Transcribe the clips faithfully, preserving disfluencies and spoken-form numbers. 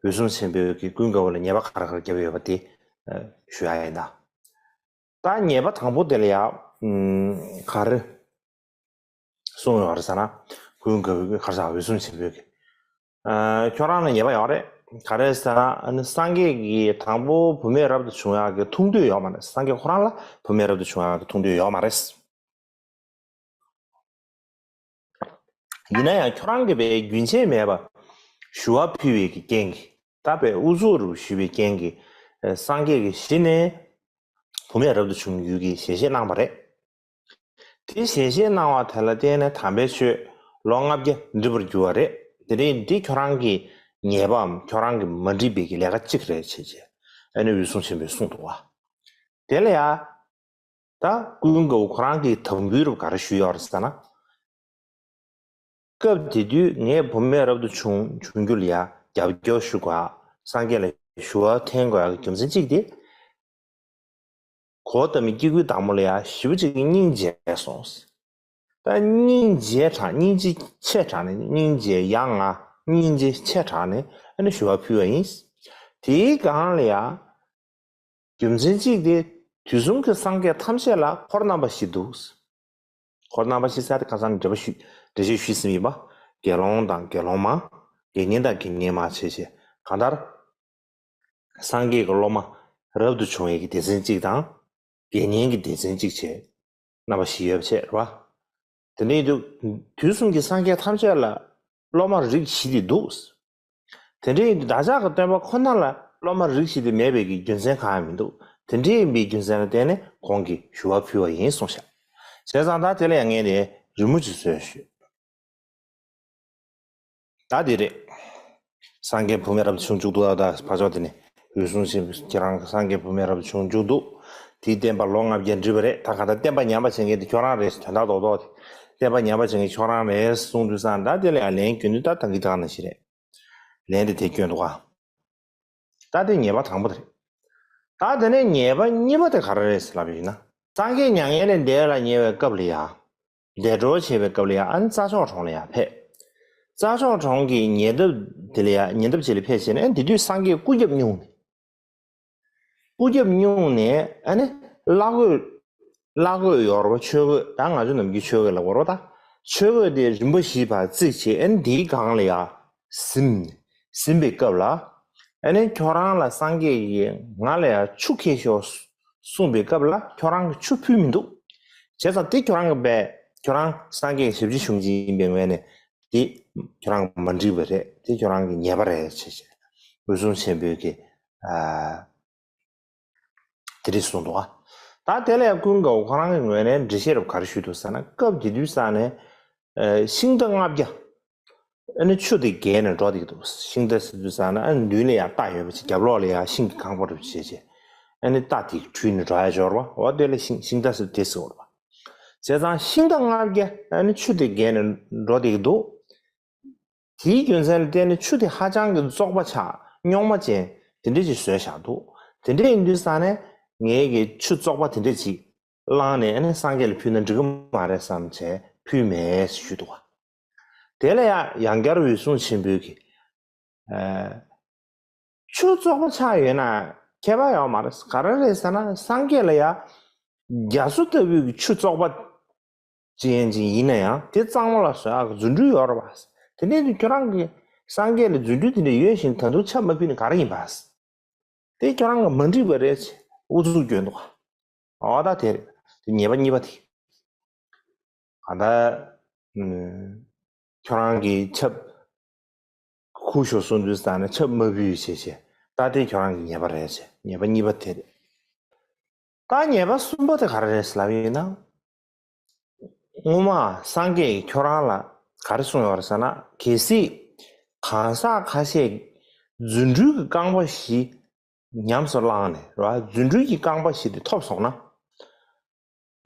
འོད་སྲུང་ཆེན་པོས་ཀྱི་ཀུན་དགའ་བོ་ལ་ཉེས་པ་ག་རེ་ག་རེ་བརྒྱབ་ཡོད་པ་དེ་ཞུ་ཡ་ཡིན་ད། ད་ཉེས་པ་དང་པོ་དེ་ལ་ཡ་ག་རེ་གསུངས་ཡོད་རེད་ཟེར་ན། ཀུན་དགའ་བོས་ཀྱི་ག་རེ་ཟེར། འོད་སྲུང་ཆེན་པོས་ཀྱི་ཁྱོད་རང་ལ་ཉེས་པ་ཡོད་རེད། ག་རེ་ཟེར་ན་སངས་རྒྱས་ཀྱིས་དང་པོ་བུད་མེད་རབ་ཏུ་བྱུང་ཡག་གི་ཐུགས་འདོད་ཡོད་མ་རེད། སངས་རྒྱས་ཁོ་རང་ལ་བུད་མེད་རབ་ཏུ་བྱུང་ཡག་གི་ཐུགས་འདོད་ཡོད་མ་རེད། ཡིན་ན་ཡང་ཁྱོད་རང་གིས་པའི་རྒྱུན་ཆད་མེད་པར་ཞུ་བ་ཕུལ་བའི་གི་རྐྱེན་གྱིས། ད་པའི་ཨུ་ཚུགས་རུ་ཞུས་པའི་རྐྱེན་གྱིས་སངས་རྒྱས་ཀྱིས་གཞི་ནས་བུད་མེད་རབ་ཏུ་བྱུང་རྒྱུ་གི་ཞལ་བཞེས་གནང་བ་རེད། དེ་ཞལ་བཞེས་གནང་བ་དེ་ལ་བརྟེན་ནས་དམ་པའི་ཆོས་ལོ་ལྔ་བརྒྱ་འགྲིབ་པར་འགྱུར་བ་རེད། དེ་རིང་འདི་ཁྱོད་རང་གི་ཉེས་པའམ་ཁྱོད་རང་གིས་མ་འགྲིག་པའི་གི་ལས་ཀ་གཅིག་རེད་བྱས་བྱས། ཨ་ནི་འོད་སྲུང་ཆེན་པོས་གསུངས་འདུག་བ། དེ་ལ་ཡ། ད་ཀུན་དགའ་བོ་ཁོ་རང་གིས་དམ་འབུལ་རུ་ག་རེ་ཞུས་ཡོད་རེད་ཟེར་ན། སྐབས་དེ་དུས་ངས་བུད་མེད་རབ་ཏུ་བྱུང་བྱུང་རྒྱུ་ལ་ཡ་རྒྱབ་སྐྱོར་ཞུ་དགོས། སངས་རྒྱས་ལ་ཞུ་བ་འཐེན་དགོས་ཡག་གི་རྒྱུ་མཚན་གཅིག་དེ། གོ་བརྡ་མི་སྐྱེ་དགུའི་བདག་མོ་ལ་ཡ་ཞེ་པོ་ཅིག་སྙིང་རྗེ་སོང་། ད་སྙིང་རྗེ་དྲག་སྙིང་རྗེ་ཆེ་དྲགས་ནས། སྙིང་རྗེ་ཡ་ང་སྙིང་རྗེ་ཆེ་དྲགས་ནས་ཨ་ནི་ཞུ་བ་ཕུལ་བ་ཡིན། དེའི་སྒང་ལ་ཡ། རྒྱུ་མཚན་གཅིག་དེ། དུས་གསུམ་གྱི་སངས་རྒྱས་ཐམས་ཅད་ལ་འཁོར་རྣམ་པ་བཞི་འདུག་འཁོར་རྣམ་པ་བཞི་ཟེར་དེ་ཁ་སང་འགྲེལ་པ་ཞུས། འགྲེལ་བཤད་ཞུས་ཟིན་ཡིན་པ། དགེ་སློང་དང་དགེ་སློང་མ། དགེ་བསྙེན་དང་དགེ་བསྙེན་མ་བྱས་བྱས། གང་ལྟར། སངས་རྒྱས་ཀྱི་སློབ་མ་རབ་ཏུ་བྱུང་བའི་གི་སྡེ་ཚན་གཅིག་དང་། དགེ་བསྙེན་གྱི་སྡེ་ཚན་གཅིག་བྱས། རྣམ་པ་བཞི་ཡོད་པ་བྱས་རེད་བ། དེ་འདྲ་ཡིན་དུས། དུས་གསུམ་གྱི་སངས་རྒྱས་ཐམས་ཅད་ལ་སློབ་མ་རིགས་བཞི་དེ་འདུག་དེ་འདྲ་ཡིན་དུས་བདག་ཅག་གི་སྟོན་པ་ཁོ་ན་ལ་སློབ་མ་རིགས་བཞི་དེ་མེད་པའི་གི་རྒྱུ་མཚན་གང་ཡང་མི་འདུག་དེ་འདྲ་ཡིན་པའི་རྒྱུ་མཚན་ལ་བརྟེན་ནས་ཁོང་གིས་ཞུ་བ་ཕུལ་བ་ཡིན་གསུངས་ཤག་བྱས་ཙང་ད་དེ་ལ་ཡང་ངས་ནི་རི་མོ་ཅིག་བཟོས་ཞུས། ད་འདི་རེད། སངས་རྒྱས་བུད་མེད་རབ་ཏུ་བྱུང་བཅུག་འདུག་ད་ཕར་ཕྱོགས་དེ་ནས་འོད་སྲུང་ཆེན་པོ་ཁྱེད་རང་གི་སངས་རྒྱས་བུད་མེད་རབ་ཏུ་བྱུང་བཅུག་འདུག་དེའི་བསྟན་པ་ལོ་ལྔ་བརྒྱ་འགྲིབ་པ་རེད། ད་ག་ད་བསྟན་པ་ཉམས་པ་བྱེད་མཁན་དེ་ཁྱོད་རང་རེད། དོན་དག་རྡོག་རྡོག་དེ། བསྟན་པ་ཉམས་པ་བྱེད་མཁན་ཁྱོད་རང་རེད་གསུངས་དུས་ཙང་ད་དེ་ལ་ཡང་ལན་སྐྱོན་དུས་ད་ད་གི་ད་ནང་བཞིན་རེད། ལན་དེ་དེ་སྐྱོན་འདུག་ག་ད་དེ་ཉེས་པ་དང་པོ་དེ་རེད། ད་དེ་ནས་ཉེས་པ་གཉིས་པ་དེ་ག་རེ་རེད་ཟེར་ལབ་པ་ཡིན་ན། སངས་རྒྱས་མྱ་ངན་ལས་འདས་ལ་ཉེ་བའི་སྐབས་ལ་ཡ། འདས་གྲོངས་བྱེད་པའི་སྐབས་ལ་ཡ་ཨ་ནི་རྩྭ་མཆོག་གྲོང་ལ་ཡ་ཕེབས། རྩྭ་མཆོག་གྲོང་གི་ཉེ་འདབས་དེ་ལ་ཡ་ཉེ་འདབས་ཅིག་ལ་ཕེབས་བྱས་ནས་ཨ་ནི་དེ་དུས་སངས་རྒྱས་སྐུ་རྒྱབ་སྙུང་ནས། སྐུ་རྒྱབ་སྙུང་ནས་ཨ་ནི་བླ་གོས། བླ་གོས་ཡོད་རེད་པ། ཆོས་གོས། ད་ང་ཚོ་ནམ་རྒྱུན་ཆོས་གོས་ལབ་དགོས་རེད་པ། ད་ཆོས་གོས་དེ་རིམ་པ་བཞི་བར་བརྩིགས་བྱས་ཨ་ནི་དེའི་སྒང་ལ་ཡ་ཟིན། ཟིན་པའི་སྐབས་ལ། ཨ་ནི་ཁྱོད་རང་ལ་སངས་རྒྱས་ཀྱིས་ང་ལ་ཡང་ཆུ་ཁྱེར་ཤོག་གསུངས་པའི་སྐབས་ལ་ཁྱོད་རང་གིས་ཆུ་ཕུལ་མི་འདུག་བྱས་ཙང་དེ་ཁྱོད་རང་གི་བས་ཁྱོད་རང་སངས་རྒྱས་ཀྱི་ཞབས་ཕྱི་ཞུ་མཁན་ཡིན་པའི་ངོས་ནས་དེ་ཁྱོད་རང་གི་མ་འགྲིག་པ་རེད། དེ་ཁྱོད་རང་གི་ཉེས་པ་རེད་ཅེས་འོད་སྲུང་ཆེན་པོས་ཀྱིས་ཨ་དེ་རེད་གསུངས་འདུག་ད་དེ་ལ་ཡང་ཀུན་དགའ་བོ་ཁོ་རང་གི་ངོས་ནས་འགྲེལ་བཤད་རབ་ག་རེ་ཞུས་འདུག་ཟེར་ན། སྐབས་དེ་དུས་ས་ནས་ཤིང་རྟ་ལྔ་བརྒྱ། ཨ་ནི་ཆུ་དེ་བརྒལ་ནས་འགྲོ་བསྡད་ཀྱི་འདུག་ཤིང་རྟ་ཟེར་དུས་ཙང་ན་ཨ་ནི་མདུན་ལ་ཡང་རྟ་ཡོད་པ་ཅིག་རྒྱབ་ལོགས་ལ་ཡང་ཤིང་གི་རྐང་པ་རུ་བྱས་བྱས། ཨ་ནི་རྟ་དེ་དྲུད་ནས་འགྲོ་ཡ་འབྱོར་བ། འོ་དེ་ལ་ཤིང་ཤིང་རྟ་ཟེར་དེ་ཟེར་བ་རེད་པ། བྱས་ཙང་ཤིང་རྟ་ལྔ་བརྒྱ་ཨ་ནི་ཆུ་དེ་བརྒལ་ནས་འགྲོ་བསྡད་ཀྱི་འདུག་དེའི་རྒྱུ་མཚན་ལ་བརྟེན་ནས་ཆུ་དེ་ཧ་ཅང་གི་བཙོག་པ་ཆགས་རྙོག་མ་ཅན་དེ་འདྲ་ཅིག་བཟོས་བཞག་འདུག་དེ་འདྲ་ཡིན་དུས་ཙང་ནས་ངས་ཀྱི་ཆུ་བཙོག་པ་དེ་འདྲ་ཅིག་བླངས་ནས་ཨ་ནི་སངས་རྒྱས་ལ་ཕུལ་ན་འགྲིག་གི་མ་རེད་བསམ་བྱས་ཕུལ་མེད་ཞུས་འདུག་བ། དེ་ལ་ཡང་ཡང་བསྐྱར་འོད་སྲུང་ཆེན་པོས་ཀྱིས། ཨ། ཆུ་བཙོག་པ་ཆགས་ཡོད་ན་ཁྱད་པར་ཡོད་མ་རེད། ག་རེ་རེད་ཟེར་ན་སངས་རྒྱས་ལ་ཡ་རྒྱ་མཚོ་ལྟ་བུའི་ཆུ་བཙོག་པ་ཅན་ཅིག་ཡིན་ན་ཡང་དེ་གཙང་མ་ལ་བཟོ་ཡག་གི་རྫུ་འཕྲུལ་ཡོད་རེད་པ། དེ་ནས་ཁྱོད་རང་གིས་སངས་རྒྱས་ལ་རྫུ་འཕྲུལ་དེ་འདྲ་ཡོད་བཞིན་ད་དུང་ཆབ་མ་ཕུལ་ནི་ག་རེ་ཡིན་པ། དེ་ཁྱོད་རང་གི་མ་འགྲིག་པ་རེད་ཅེས་ཨུ་ཚུགས་སྐྱོན་འདུག་ག་འོ་ད་དེ་རེད། དེ་ཉེས་པ་གཉིས་པ་དེ། གང་ལྟར། ཨུམ། ཁྱོད་རང་གིས་ཆབ་ཁུར་ཤོག་གསུངས་དུས་ཙང་ནས་ཆབ་མ་ཕུལ་བྱས་བྱས། ད་དེ་ཁྱོད་རང་གི་ཉེས་པ་རེད་ཅེས་ཉེས་པ་གཉིས་པ་དེ་རེད། ད་ཉེས་པ་གསུམ་པ་དེ་ག་རེ་རེད་ལབ་ཡིན་ན། སྔོན་མ་སངས་རྒྱས་ཀྱིས་ཁྱོད་རང་ལ་ག་རེ་གསུངས་ཡོད་རེད་ཟེར་ན། གལ་སྲིད་གང་ཟག་ཁ་ཤས་རྫུ་འཕྲུལ་གྱི་རྐང་པ་བཞི་ཉམས་སུ་བླངས་ནས་རེད་པ། རྫུ་འཕྲུལ་གྱི་རྐང་པ་བཞི་དེ་ཐོབ་སོང་ན།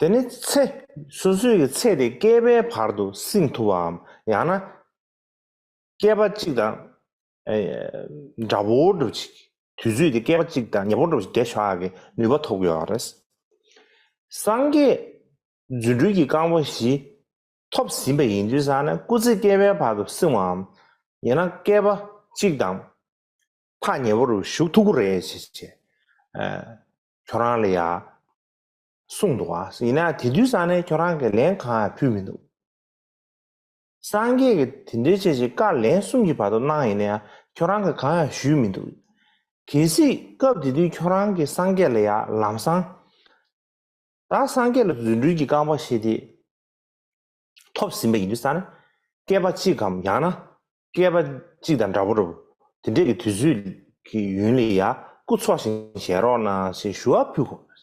དེ་ནི་ཚེ་སོ་སོའི་གི་ཚེ་དེ་བསྐལ་པའི་བར་དུ་བསྲིང་ཐུབ་པའམ་ཡང་ན། བསྐལ་པ་གཅིག་དང་། ཨེ། འདྲ་པོ་འདྲ་པོ་ཅིག་དུས་ཚོད་དེ་བསྐལ་པ་གཅིག་དང་ཉེ་པོ་འདྲ་པོ་ཅིག་བསྡད་ཆོག་ཡག་གི་ནུས་པ་ཐོབ་ཀྱི་ཡོད་རེད། སངས་རྒྱས་རྫུ་འཕྲུལ་གྱི་རྐང་པ་བཞི་ཐོབ་ཟིན་པ་ཡིན་དུས་ཙང་ནས་སྐུ་ཚེ་བསྐལ་པའི་བར་དུ་བསྲིང་བའམ། ཡང་ན་བསྐལ་པ་གཅིག་དང་། ཐག་ཉེ་བོ་རུ་བཞུགས་ཐུབ་ཀྱི་རེད་ཅེས་བྱས། ཨ། ཁྱོད་རང་ལ་ཡ་གསུངས་འདུག་ཨ། ཡིན་ན་དེ་དུས་ཙང་ནས་ཁྱོད་རང་གིས་ལན་གང་ཡང་ཕུལ་མི་འདུག། སངས་རྒྱས་ཀྱིས་དེ་འདྲའི་བྱས་བྱས་བཀའ་ལན་གསུམ་གྱི་བར་དུ་གནང་ཡིན་ན་ཡང་ཁྱོད་རང་གིས་གང་ཡང་ཞུས་མི་འདུག། གལ་སྲིད་སྐབས་དེ་དུས་ཁྱོད་རང་གིས་སངས་རྒྱས་ལ་ཡང་ལམ་སང་། ད་སངས་རྒྱས་ལ་རྫུ་འཕྲུལ་གྱི་རྐང་པ་བཞི་དེ་ཐོབ་ཟིན་པ་ཡིན་དུས་ཙང་ནས་བསྐལ་པ་གཅིག་གམ་ཡང་ན་བསྐལ་པ་གཅིག་དང་འདྲ་པོ་འདྲ་པོ་དེ་འདྲས་ཀྱི་དུས་ཚོད་ཀྱི་ཡུན་ལ་ཡང་སྐུ་འཚོ་ཞིང་གཞེས་རོགས་གནང་ཞེས་ཞུ་བ་ཕུལ་དགོས།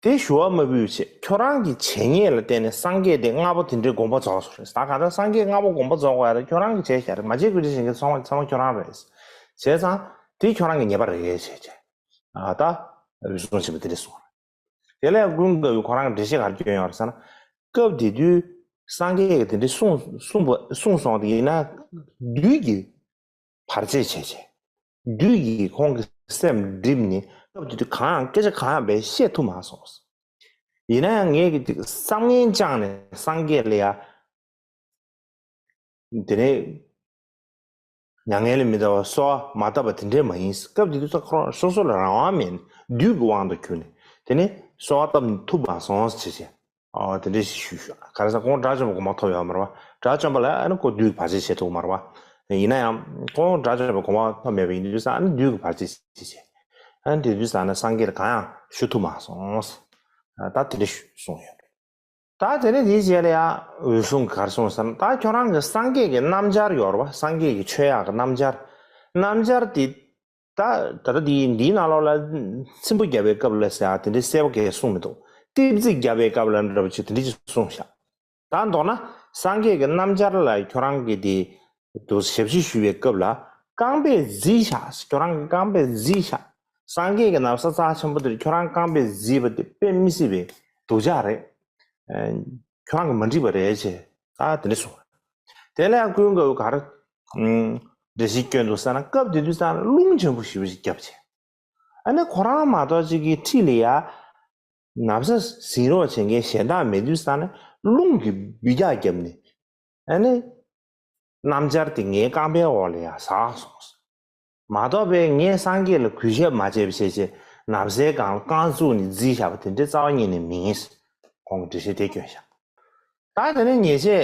དེ་ཞུ་བ་མ་ཕུལ་བྱས་ཁྱོད་རང་གི་བྱས་ཉེས་ལ་བརྟེན་ནས་སངས་རྒྱས་དེ་སྔ་པོ་དེ་འདྲའི་དགོངས་པ་རྫོགས་སོང་རེད། ད་གང་ལྟར་སངས་རྒྱས་སྔ་པོ་དགོངས་པ་རྫོགས་དགོས་ཡ་ད་ཁྱོད་རང་གིས་བྱས་ཤག་རེད། མ་བྱས་དགོས་ཅི་བྱེད་མཁན་ཚང་མ་ཚང་མ་ཁྱོད་རང་རེད། བྱས་ཙང་དེ་ཁྱོད་རང་གི་ཉེས་པ་རེད་བྱས་བྱས། ཨ་ད་འོད་སྲུང་ཆེན་པོ་དེ་འདྲས་གསུངས་རེད། དེ་ལས་ཀུན་དགའ་བོས་ཁོ་རང་གི་འགྲེལ་བཤད་ག་རེ་བསྐྱོན་ཡོད་རེད་ཟེར་ན། སྐབས་དེ་དུས་སངས་རྒྱས་ཀྱིས་དེ་འདྲས་གསུངས་གསུངས་པ་གསུངས་སོང་དེ་ཡིན་ན་བདུད་ཀྱི་བར་ཆད་བྱས་བྱས། བདུད་ཀྱིས་ཁོང་གི་སེམས་བསྒྲིབས་ནས་སྐབས་དེ་དུས་གང་ཡང་སྐད་ཆ་གང་ཡང་བས་བཤད་ཐུབ་མ་སོང་། ཡིན་ན་ཡང་ངས་ཀྱི་ཅིག་བསམ་ངན་བཅངས་ནས་སངས་རྒྱས་ལ་ཡ། དེ་ནས་མྱ་ངན་ལས་མི་འདའ་བར་གསོལ་བ་མ་བཏབ་པ་དེ་འདྲས་མ་ཡིན། སྐབས་དེ་དུས་ཁོ་རང་སོ་སོ་ལ་རང་དབང་མེད་ནས་བདུད་ཀྱི་དབང་དུ་གྱུར་ནས་དེ་ནས་གསོལ་བ་བཏབ་ཐུབ་མ་སོང་ཞེས་བྱས། ཨོ་དེ་འདྲས་ཞིག་ཞུས་ཞུ། ག་རེ་ཟེར་ཁོང་དགྲ་བཅོམ་པའི་གོ་འཕང་ཐོབ་ཡོད་མ་རེད་བ། དགྲ་བཅོམ་པ་ལ་ཨ་ནི་ཁོ་བདུད་བར་ཆད་བྱེད་ཐུབ་མ་རེད་བ། ཡིན་ན་ཡང་ཁོང་དགྲ་བཅོམ་པའི་གོ་འཕང་ཐོབ་མེད་པ་ཡིན་དུས་ཙང་ཨ་ནི་བདུད་ཀྱི་བར་ཆད་བྱེད་བྱེད། ཨ་ནི་དེ་དུས་ཙང་ནས་སངས་རྒྱས་ལ་གང་ཡང་ཞུ་ཐུབ་མ་སོང་། ད་དེ་འདྲ་ཞུ་གསུངས་ཡོད། ད་དེ་ནས་དེའི་རྗེས་ལ་ཡང་འོད་སྲུང་གིས་ག་རེ་གསུངས་ཟེར་ན། ད་ཁྱོད་རང་གི་སངས་རྒྱས་ཀྱི་རྣམ་སྦྱར་ཡོད་རེད་བ། སངས་རྒྱས་ཀྱི་མཆོད་ཡག་གི་རྣམ་སྦྱར། རྣམ་སྦྱར་དེ་ད་ད་ལྟ་འདི་འདིའི་ནང་ལོགས་ལ་ཚིམ་པོ་བརྒྱབ་པའི་སྐབས་ལ་ཟེར་ཡག་དེ་འདྲའི་གསལ་པོ་གས་གསུངས་མི་འདུག། ལྟེབ་རྩིག་བརྒྱབ་པའི་སྐབས་ལ་འདྲ་པོ་ཅིག་དེ་འདྲ་ཅིག་གསུངས་ཤག། ད་མདོར་ན་སངས་རྒྱས་ཀྱི་རྣམ་སྦྱར་ལ་ཁྱོད་རང་གིས་དེ་དུ་ཞབས་ཕྱི་ཞུ་བའི་སྐབས་ལ་རྐང་པས་བརྫིས་ཤག། ཁྱོད་རང་གི་རྐང་པས་བརྫིས་ཤག། སངས་རྒྱས་ཀྱི་ན་བཟའ་རྩ་ཆེན་པོ་དེར་ཁྱོད་རང་རྐང་པས་བརྫིས་པ་དེ་དཔེ་མི་སྲིད་པའི་སྡུག་ཅག་རེད། ཨ་ཁྱོད་རང་གིས་མ་འགྲིག་པ་རེད་ཅེས་ད་དེ་འདྲ་གསུངས། དེ་ལ་ཡང་ཀུན་དགའ་བོས་ག་རེ་འགྲེལ་བཤད་བསྐྱོན་འདུག་ཟེར་ན། སྐབས་དེ་དུས་ཙང་རླུང་ཆེན་པོ་ཞེ་པོ་ཞིག་བརྒྱབ་བྱས། ཨ་ནི་ཁོ་རང་མ་གཏོགས་ཅིག་གི་འཁྲིས་ལ་ཡ་ན་བཟའ་ཟིན་རོགས་བྱེད་མཁན་གཞན་དག་མེད་དུས་ཙང་ནས་རླུང་གིས་འབུད་རྒྱག་བརྒྱབ་ནས། ཨ་ནི་རྣམ་སྦྱར་དེ་ངའི་རྐང་པའི་འོག་ལ་ཡ་ཟགས་སོང་། མ་གཏོགས་པའི་ངས་སངས་རྒྱས་ལ་གུས་ཞབས་མ་བྱས་པ་བྱས་བྱས་ན་བཟའི་སྒང་ལ་རྐང་བཙུགས་ནས་བརྫིས་བཞག་པ་དེ་འདྲའི་རྩ་བ་ཉིད་ནས་མིན། ཁོང་གིས་འགྲེལ་བཤད་དེ་བསྐྱོན་བཞག། ད་དེ་ནས་ཉེས་བྱས་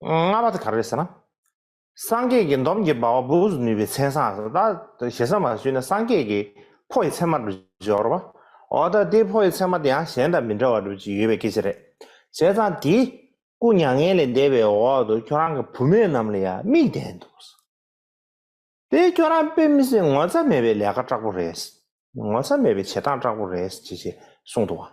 ལྔ་པ་དེ་ག་རེ་རེད་ཟེར་ན། སངས་རྒྱས་ཀྱི་འདོམ་གྱི་སྦ་བ་སྦུབས་སུ་ནུས་པའི་མཚན་བཟང་ཟེར། ད་ཞེ་ས་མ་ཞུས་ན་སངས་རྒྱས་ཀྱི་ཕོ་ཡི་མཚན་མ་འདྲ་སྦྱོར་བ། འོ་ད་དེ་ཕོ་ཡི་མཚན་མ་དེ་ཡང་གཞན་དང་མི་འདྲ་བ་འདྲ་ཅིག་ཡོད་པའི་སྐད་ཆ་རེད། བྱས་ཙང་དེ་སྐུ་མྱ་ངན་ལས་འདས་པའི་འོག་ཏུ་ཁྱོད་རང་གི་བུད་མེད་རྣམས་ལ་ཡང་མིག་ལྡན་འདུག། དེ་ཁྱོད་རང་དཔེ་མི་སྲིད་ངོ་ཚ་མེད་པའི་ལས་ཀ་དྲག་པོ་རེད། ངོ་ཚ་མེད་པའི་བྱེད་སྟངས་དྲག་པོ་རེད་ཅེས་ཅེས་གསུངས་འདུག་བ།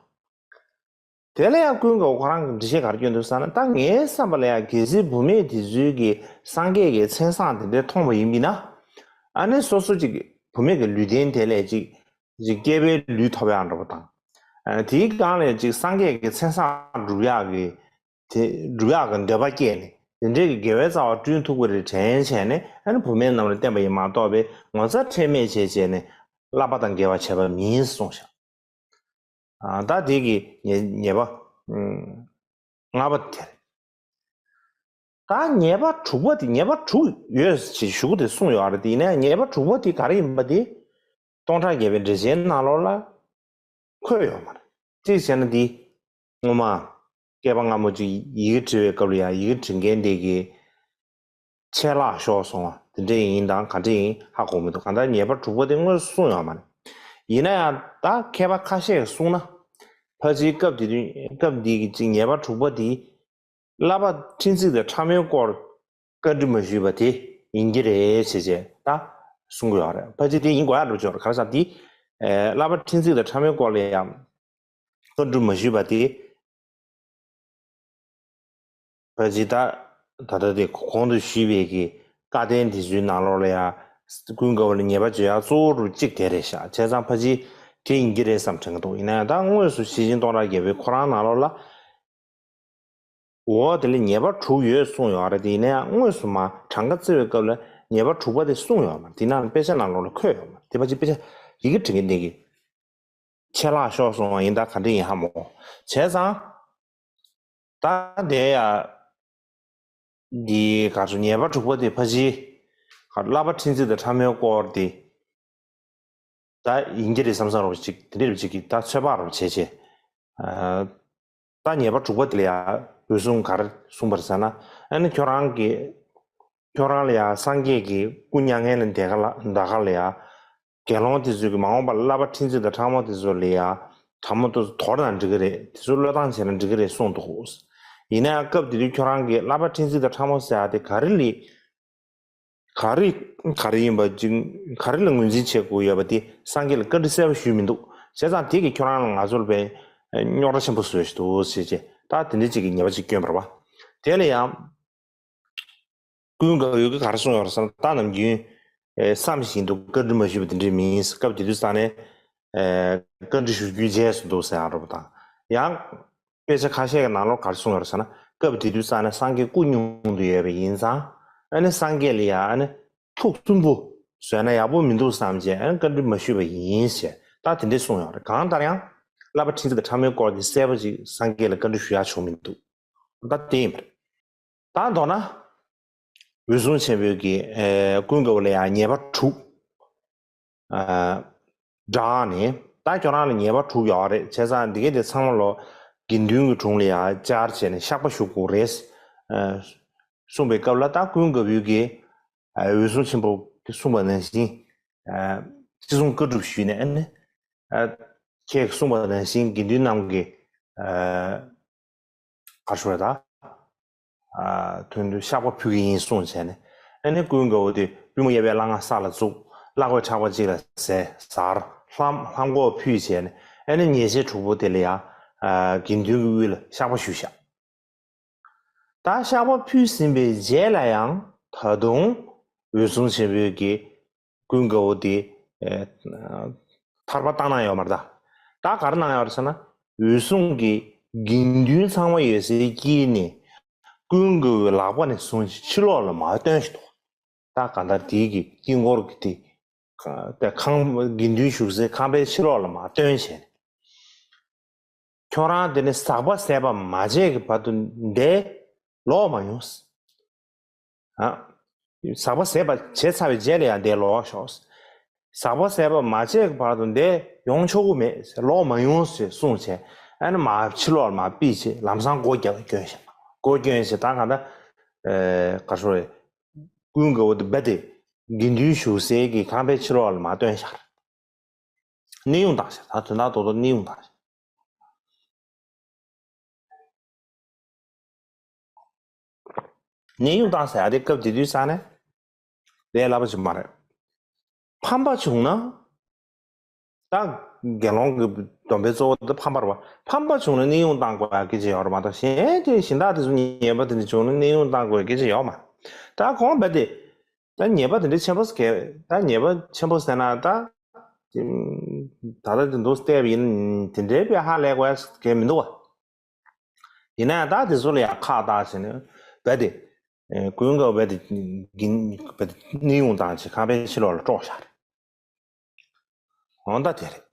དེ་ལ་ཡང་ཀུན་དགའ་བོ་ཁོ་རང་གིས་འགྲེལ་བཤད་ག་རེ་བསྐྱོན་འདུག་ཟེར་ན། ད་ངའི་བསམ་པ་ལ་ཡང་གལ་སྲིད་བུད་མེད་དེ་ཚོས་ཀྱི་སངས་རྒྱས་ཀྱི་མཚན་བཟང་དེ་འདྲ་མཐོང་བ་ཡིན་པ་ཡིན་ན། ཨ་ནི་སོ་སོ་ཅིག་བུད་མེད་ཀྱི་ལུས་རྟེན་དེ་ལས་ཅིག་ཅིག་སྐྱེས་པའི་ལུས་ཐོབ་ཡག་འདྲ་པོ་དང་། ཨ་དེའི་སྒང་ལས་ཅིག་སངས་རྒྱས་ཀྱི་མཚན་བཟང་སྒྲུབ་ཡག་གི་དེ་སྒྲུབ་ཡག་གི་འདོད་པ་སྐྱེས་ནས་དེ་འདྲའི་གི་དགེ་བའི་རྩ་བ་བསྐྲུན་ཐུབ་ཀྱི་རེད་དྲན་བྱས་ནས། ཨ་ནི་བུད་མེད་རྣམས་ལ་བསྟན་པ་ཡིན་མ་གཏོགས་པའི་ངོ་ཚ་ཁྲེལ་མེད་བྱས་བྱས་ནས་བསླབ་པ་དང་འགལ་བ་བྱས་པ་མིན་གསུངས་ཤག། ཨ་ད་དེ་གི་ཉེས་ཉེས་པ་ཨུམ་ལྔ་པ་དེ་རེད། ད་ཉེས་པ་དྲུག་པ་དེ། ཉེས་པ་དྲུག་ཡོད་ཅེས་ཞུ་གི་དེ་གསུངས་ཡོད་རེད། དེ་ཡིན་ན་ཉེས་པ་དྲུག་པ་དེ་ག་རེ་ཡིན་པ་དེ་སྟོང་ཕྲག་བརྒྱ་པའི་འགྲེལ་ཆེན་ནང་ལོགས་ལ་འཁོད་ཡོད་མ་རེད། གཅིག་བྱས་ན་འདི་སྔོན་མ་བསྐལ་པ་སྔ་མོ་ཅིག་ཡི་གེ་འབྲི་བའི་སྐབས་ལ་ཡང་ཡི་གེ་འབྲི་མཁན་དེ་གིས་ཆད་ལྷག་ཤོར་སོང་བ་དེ་འདྲ་ཡིན་དང་ག་འདྲ་ཡིན་ཧ་གོ་མི་འདུག། གང་ལྟར་ཉེས་པ་དྲུག་པ་དེ་དངོས་སུ་གསུངས་ཡོད་མ་རེད། ཡིན་ན་ཡང་ད་མཁས་པ་ཁ་ཤས་ཀྱིས་གསུངས་ན། ཕལ་ཆེར་སྐབས་དེ་དུས་སྐབས་འདི་གི་ཅིག་ཉེས་པ་དྲུག་པ་དེ་བསླབ་པ་ཕྲན་ཚེགས་དང་ཕྲ་མོའི་སྐོར་བཀའ་འདྲི་མ་ཞུས་པ་དེ་ཡིན་གྱི་རེད་ཅེས་བྱས་ད་གསུང་གི་ཡོད་རེད། ཕལ་ཆེར་དེ་ཡིན་དགོས་ཡག་འགྲོ་ཆོག་རེད། ག་རེ་ཟེར་ན་དེ་ཨེ་བསླབ་པ་ཕྲན་ཚེགས་དང་ཕྲ་མོའི་སྐོར་ལ་ཡང་བཀའ་འདྲི་མ་ཞུས་པ་དེ་ཕལ་ཆེར་ད་ད་ལྟ་དེ་གོང་དུ་ཞུས་པའི་གི་བཀའ་བསྟན་དེ་ཚོའི་ནང་ལོགས་ལ་ཡང་ཀུན་དགའ་བོ་ལ་ཉེས་པ་བརྗོད་ཡག་གཙོ་བོ་རུ་གཅིག་དེ་རེད་ཤག། བྱས་ཙང་ཕལ་ཆེར་དེ་ཡིན་གྱི་རེད་བསམ་དྲན་གྱི་འདུག། ཡིན་ན་ཡང་ད་དངོས་སུ་ཤེར་ཕྱིན་སྟོང་ཕྲག་བརྒྱ་པའི་ཁོ་རང་ནང་ལོགས་ལ། འོ་དེ་ལ་ཉེས་པ་དྲུག་ཡོད་གསུངས་ཡོད་རེད། དེ་ཡིན་ན་ཡང་དངོས་སུ་མར་གྲངས་ཀ་བརྩི་བའི་སྐབས་ལ་ཉེས་པ་དྲུག་པ་དེ་གསུངས་ཡོད་མ་རེད། དེ་ནང་ལ་དཔེ་ཆ་ནང་ལོགས་ལ་འཁོད་ཡོད་མ་རེད། དེ་ཕལ་ཆེར་དཔེ་ཆ་ཡི་གེ་འབྲི་མཁན་དེ་གིས་ཆད་ལྷག་ཤོར་སོང་བ་ཡིན་ད་ག་འདྲ་ཡིན་ཧ་མོ། བྱས་ཙང་ད་དེ་ཡ་འདི་ག་ཚོད་ཉེས་པ་དྲུག་པ་དེ་ཕལ་ཆེར་ བསླབ་པ་ཁྲིམས་རྩིས་དང་ཕྲ་མོའི་སྐོར་དེ་ད་ཡིན་གྱི་རེད་བསམ་བསམ་རོགས་ཅིག་དེ་འདྲ་རེད་ཅིག་གིས་ད་ཚོད་དཔག་རོགས་བྱས་བྱས། ད་ཉེས་པ་དྲུག་པ་དེ་ལ་ཡང་འོད་སྲུང་ག་རེ་གསུངས་པ་རེད་ཟེར་ན། ཨ་ནི་ཁྱོད་རང་གི་ཁྱོད་རང་ལ་ཡང་སངས་རྒྱས་ཀྱི་སྐུ་མྱ་ངན་ལས་འདས་ག་ལ་འདའ་ག་ལ་ཡང་དགེ་སློང་དེ་ཚོས་ཀྱི་མ་འོངས་པ་ལ་བསླབ་པ་ཁྲིམས་རྩིས་དང་ཕྲ་མོ་དེ་ཚོ་ལ་ཡང་ཕྲ་མོ་དེ་ཚོ་དོར་ན་འགྲིག་གི་རེད། དེ་ཚོ་བློས་བཏང་བྱས་ན་འགྲིག་གི་རེད་གསུངས་འདུག་ཡིན་ན་ཡང་སྐབས་དེ་དུས་ཁྱོད་རང་གིས་བསླབ་པ་ཁྲིམས་རྩིས་དང་ཕྲ་མོ་ཟེར་ཡ་དེ་ག་རེ་ལས་ག་རེ་ག་རེ་ཡིན་པ་ཅིག་ག་རེ་ལ་ངོས་འཛིན་བྱེད་དགོས་ཡོད་པ་དེ་སངས་རྒྱས་ལ་བཀའ་འདྲི་གསལ་པོ་ཞུས་མི་འདུག་བྱས་ཙང་དེ་གིས་ཁྱོད་རང་ལ་ང་ཚོར་དཔེ་རྙོག་དྲ་ཆེན་པོ་བཟོས་ཤིག་འདུག་ཟེར་བྱས་ད་དེ་འདྲ་ཅིག་གི་ཉེས་པ་ཅིག་བསྐྱོན་པ་རེད་པ། དེ་ལ་ཡང་ཀུན་དགའ་བོས་ག་རེ་གསུངས་ཡོད་རེད་ཟེར་ན། ད་ནམ་རྒྱུན་ཨེ་བསམ་བཞིན་དུ་བཀའ་འདྲི་མ་ཞུས་པ་དེ་འདྲ་མིན། སྐབས་དེ་དུས་ས་ནས་ཨེ་བཀའ་འདྲི་ཞུ་རྒྱུའི་རྗེས་སུ་འདུག་ཟེར་ཡ་རེད་པ། དང་ཡང་དཔེ་ཆ་ཁ་ཤས་ཀྱི་ནང་ལོགས་ག་རེ་གསུངས་ཡོད་རེད་ཟེར་ན། སྐབས་དེ་དུས་ས་ནས་སངས་རྒྱས་སྐུ་སྙུང་དུ་ཡོད་པ་ཡིན་ཙང་ཨ་ནི་སངས་རྒྱས་ལ་ཡ་ཨ་ནི་ཐུགས་སུན་པོ་བཟོས་ན་ཡག་པོ་མི་འདུག་བསམ་བྱས་ཨ་ནི་བཀའ་འདྲི་མ་ཞུས་པ་ཡིན་ཞེས་ད་དེ་འདྲས་གསུངས་ཡོད་རེད། གང་ལྟར་ཡང་བསླབ་པ་ཁྲིམས་རྩིས་དང་ཕྲ་མོའི་སྐོར་གྱི་གསལ་པོ་ཅིག་སངས་རྒྱས་ལ་བཀའ་འདྲི་ཞུ་ཡ་བྱུང་མི་འདུག་ད་དེ་ཡིན་པ་རེད། ད་མདོར་ན། འོད་སྲུང་ཆེན་པོས་ཀྱི་ཨེ་ཀུན་དགའ་བོ་ལ་ཡང་ཉེས་པ་དྲུག་ཨ་བསྒྲགས་ནས། ད་ཁྱོད་རང་ལ་ཉེས་པ་དྲུག་ཡོད་རེད། བྱས་ཙང་འདི་གས་དེ་ཚང་མ་ལོ་དགེ་འདུན་གྱི་དྲུང་ལ་ཡང་བཅར་བྱས་ནས་བཤགས་པ་ཞུ་དགོས་རེད། ཨ་གསུངས་པའི་སྐབས་ལ་ད་ཀུན་དགའ་བོས་ཀྱི་ཨ་འོད་སྲུང་ཆེན་པོ་གིས་གསུངས་པ་ནང་བཞིན་ཨ་ཅི་གསུང་བཀའ་སྒྲུབ་ཞུས་ནས་ཨ་ནི་ཨ་ཁྱེད་ཀྱིས་གསུངས་པ་ནང་བཞིན་དགེ་འདུན་རྣམས་ཀྱི་ཨ་ག་རེ་ཞུ་དགོས་རེད་ད། ཨ་དོན་དུ་བཤགས་པ་ཕུལ་གྱི་ཡིན་གསུངས་བྱས་ནས། ཨ་ནི་ཀུན་དགའ་བོ་དེ་པུས་མོ་གཡས་པའི་སླ་ང་ས་ལ་བཙུགས། བླ་གོས་ཕྲག་པ་གཅིག་ལ་ཟས་ཟར། ལྷམ་ལྷམ་གོག་ཕུད་བྱས་ནས་ཨ་ནི་ཉེས་བྱས་དྲུག་པོ་དེ་ལ་ཡང་ཨ་དགེ་འདུན་གྱི་དབུས་ལ་བཤགས་པ་ཞུས་བཞག་ད་བཤགས་པ་ཕུལ་ཟིན་པའི་རྗེས་ལ་ཡང་ད་དུང་འོད་སྲུང་ཆེན་པོས་ཀྱི་ཀུན་དགའ་བོ་དེ་ཨེ་ཐར་པ་བཏང་གནང་ཡོད་མ་རེད་ད། ད་ག་རེ་གནང་ཡོད་རེད་ཟེར་ན། འོད་སྲུང་གིས་དགེ་འདུན་ཚང་མ་ཡོད་སའི་དཀྱིལ་ནས་ཀུན་དགའ་བོའི་ལག་པ་ནས་བཟུང་ཕྱི་ལོགས་ལ་མར་བཏོན་བཞག་འདུག་ད་གང་ལྟར་དེའི་གི་དཀྱིལ་འཁོར་གྱི་དེ་ད་ཁང་དགེ་འདུན་བཞུགས་སའི་ཁང་པའི་ཕྱི་ལོགས་ལ་མར་བཏོན་བྱས་ནས། ཁྱོད་རང་དེ་ནས་ཟག་པ་ཟད་པ་མ་བྱས་ཀྱི་བར་དུ་འདིར་ལོག་མ་ཡོང་། ཨ། ཟག་པ་ཟད་པ་བྱས་ཚར་བའི་རྗེས་ལ་ཡང་འདིར་ལོག་ཤོག་ཟག་པ་ཟད་པ་མ་བྱས་ཀྱི་བར་དུ་འདིར་ཡོང་ཆོག་གི་མེད་ཟེར། ལོག་མ་ཡོང་ཟེར་གསུངས་བྱས། ཨ་ནི་མར་ཕྱི་ལོགས་ལ་མར་ཕུད་བྱས་ལམ་སང་སྒོ་རྒྱག་གི་སྐྱོན་བཞག་སྒོ་སྐྱོན་བྱས་ད་གང་ལྟར། ཨེ་ག་རེ་ཞུ་དགོས་རེད། ཀུན་དགའ་བོ་དེ་རྦད་དེ་དགེ་འདུན་བཞུགས་སའི་གི་ཁང་པའི་ཕྱི་ལོགས་ལ་མར་བཏོན་བཞག་རེད། གནས་དབྱུང་བཏང་ཤག་ད་དོན་དག་རྡོག་རྡོག་གནས་དབྱུང་བཏང་ཤག་གནས་དབྱུང་བཏང་ཟེར་ཡ་དེ་སྐབས་དེ་དུས་ས་ནས་ལས་སླ་པོ་ཅིག་མ་རེད། ཕམ་པ་བྱུང་ན། ད་དགེ་སློང་གི་སྡོམ་པའི་གཙོ་བོ་དེ་ཕམ་པ་རེད་པ། ཕམ་པ་བྱུང་ན་གནས་དབྱུང་བཏང་དགོས་ཡ་སྐད་ཆ་ཡོད་རེད་མ་གཏོགས་གཞན་དེ་གཞན་དག་དེ་ཚོ་ཉེས་པ་དེ་འདྲ་བྱུང་ན་གནས་དབྱུང་བཏང་དགོས་ཡ་སྐད་ཆ་ཡོད་མ་རེད། ད་གོང་བ་དེ། ད་ཉེས་པ་དེ་འདྲ་ཆེན་པོ་ཟེར་ད་ཉེས་པ་ཆེན་པོ་ཟེར་ན་ད། ད་ལྟ་དེ་འདུག་བལྟས་པ་ཡིན་ན་དེ་འདྲའི་དཔེ་ཧ་ལས་དགོས་ཡ་གང་མི་འདུག་བ། ཡིན་ན་ཡང་ད་དེ་ཚོ་ལ་ཡང་ཁག་བཏགས་བྱས་ནས་རྦད་དེ། ཀུན་དགའ་རྦད་དེ་གིན་རྦད་དེ་གནས་དབྱུང་བཏང་བྱས་ཁང་པའི་ཕྱི་ལོགས་ལ་དཀྲོགས་བཞག་རེད། འོ་ད་དེ་རེད།